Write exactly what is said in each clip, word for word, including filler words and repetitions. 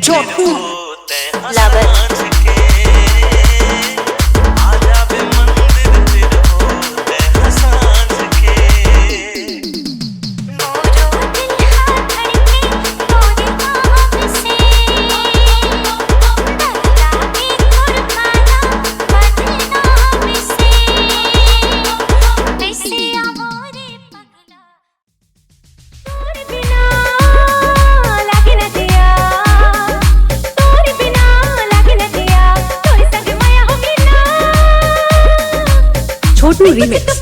छोटू लावर। छोटू remix.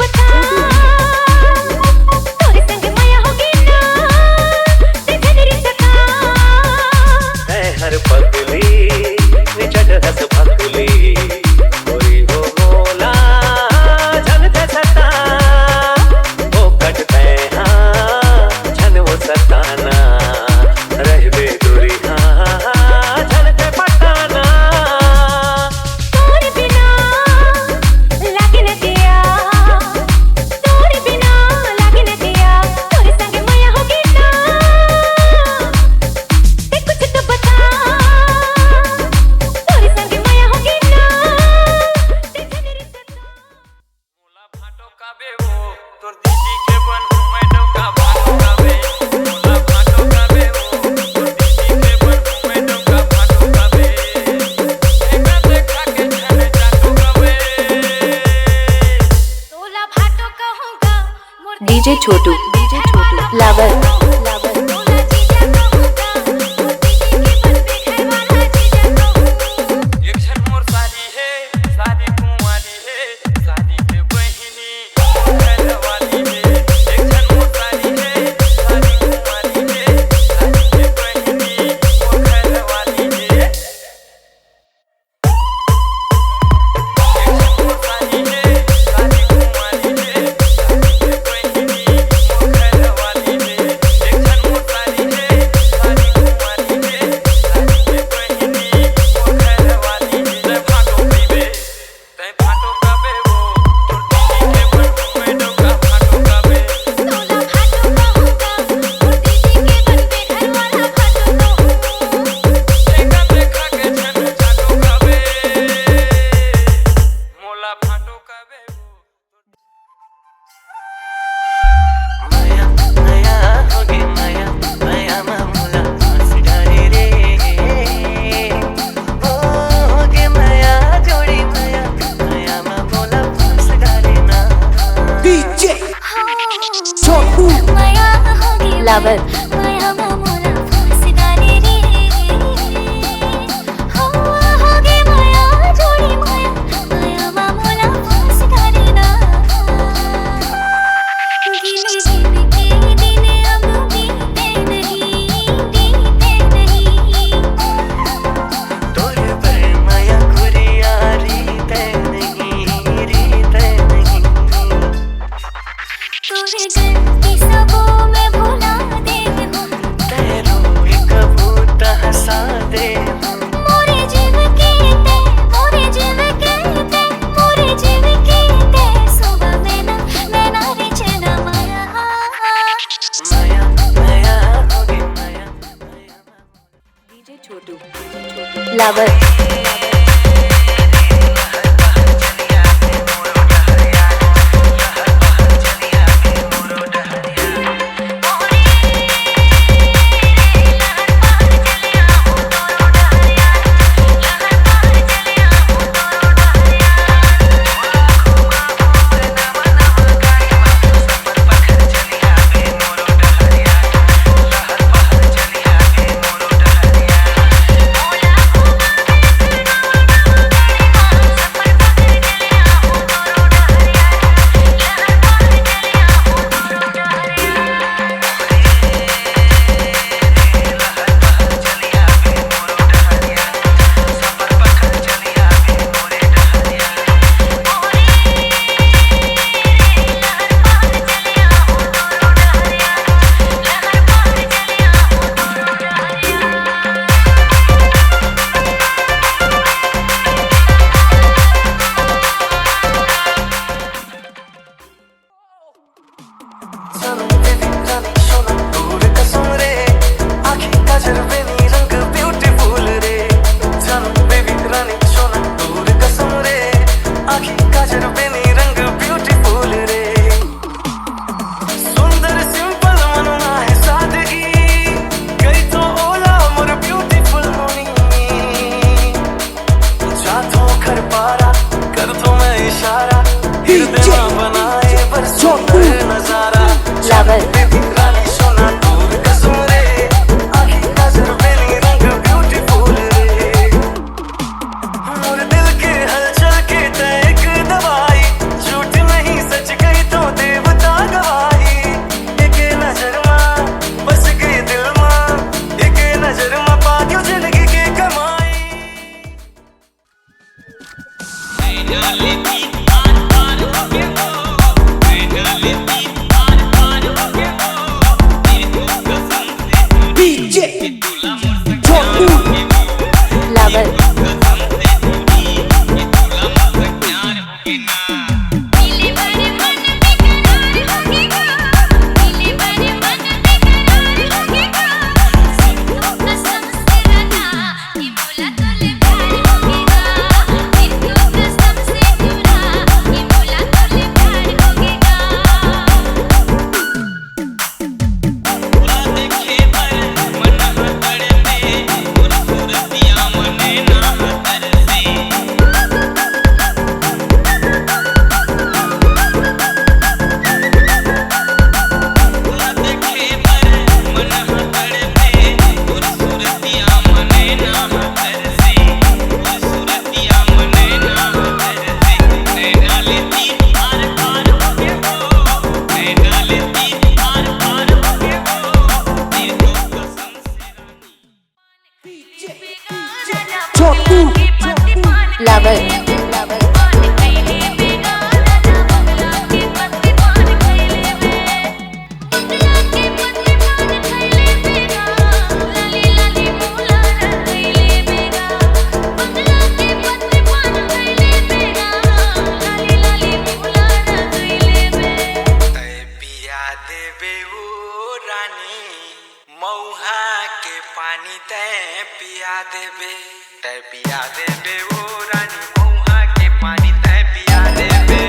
DJ छोटू, DJ छोटू लावर। DJ छोटू लावर। DJ छोटू लावर। छोटू लावर। पिया देबे ओ रानी, मऊहा के पानी तैं पिया देबे। तैं पिया देबे ओ रानी, मऊहा के पानी तैं पिया देबे।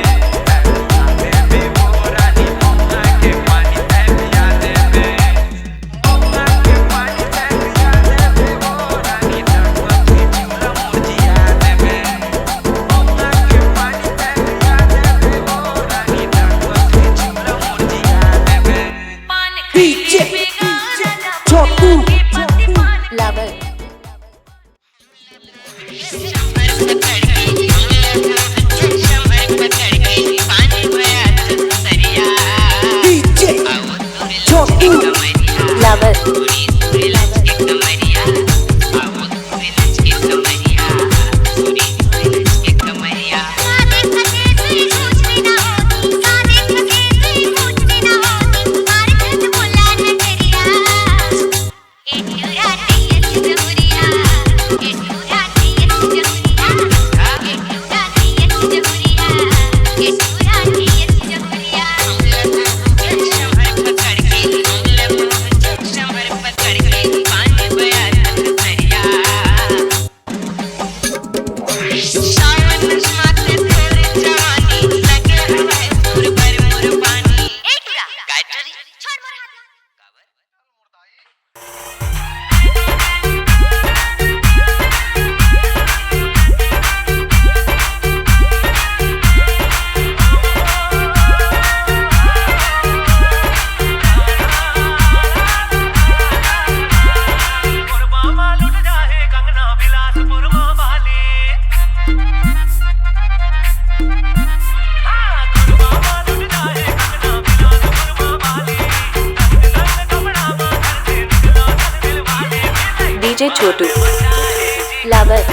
तैं पिया देबे ओ रानी, मऊहा के पानी तैं पिया देबे। मऊहा के पानी तैं पिया देबे ओ रानी, तैं पी के जिउरा मोर जिया देबे। मऊहा के पानी तैं पिया देबे ओ रानी, तैं पी के जिउरा मोर जिया देबे। डीजे छोटू लावर। डीजे छोटू लावर। डीजे छोटू लावर।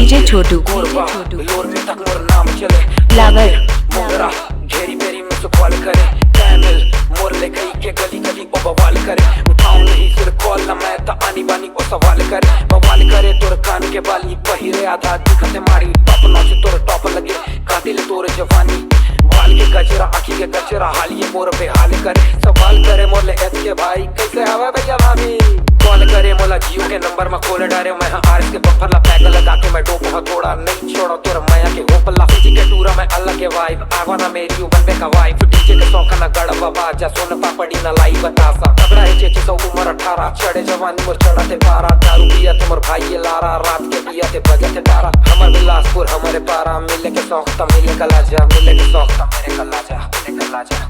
डीजे छोटू। गोरबा, लोर में तक मोर नाम चले। लावर। मोगरा, घेरी बेरी में सुखवाल करे। कैमल, मोर ले गई के गली गली ओ बवाल करे। उठाओ नहीं फिर कॉल ना मैं त आनी बानी ओ सवाल करे। बवाल करे तोर कान के बाली, पहिरे आधा दिखते मारी। टॉप नॉच तोर टॉप लगे, कातिल तोर जवानी। बाल के गजरा, आँखी के गजरा, हाल ये मोर बेहाल करे। सवाल करे मोर ले एस के भाई, कैसे हवा भैया भाभी? कॉल करे मोला जियो के नंबर में खोल डारे। मैं हाँ आरएस के बफर ला पैक लगा के मैं डोप हाँ थोड़ा नहीं छोड़ा तोर माया के होप ला। सीजी के टूरा में अलग के वाइब, आवा ना मेरी उबन में का वाइब। डीजे के शौक ना गड़बा बाजा, सोन पापड़ी ना लाई बतासा। तगड़ा है चेची सौ उम्र अठारह, चढ़े जवानी मोर चढ़ा थे पारा। दारू पिया थे मोर भाई ये लारा, रात के पिया थे बजा थे तारा। हमर बिलासपुर हमरे पारा, मिले के शौक त मिले कलाजा, मिले के शौक त मेरे कलाजा, मेरे कलाजा।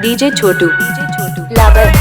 डीजे छोटू। लावर।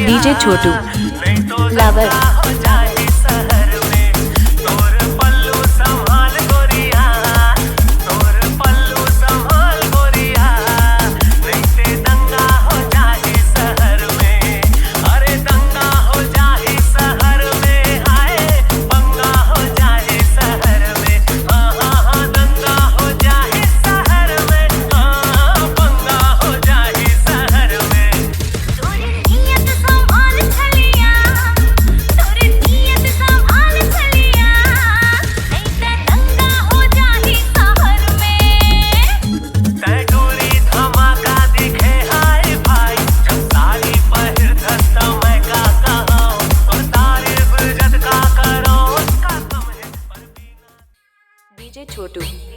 डीजे छोटू। लावर। डीजे छोटू।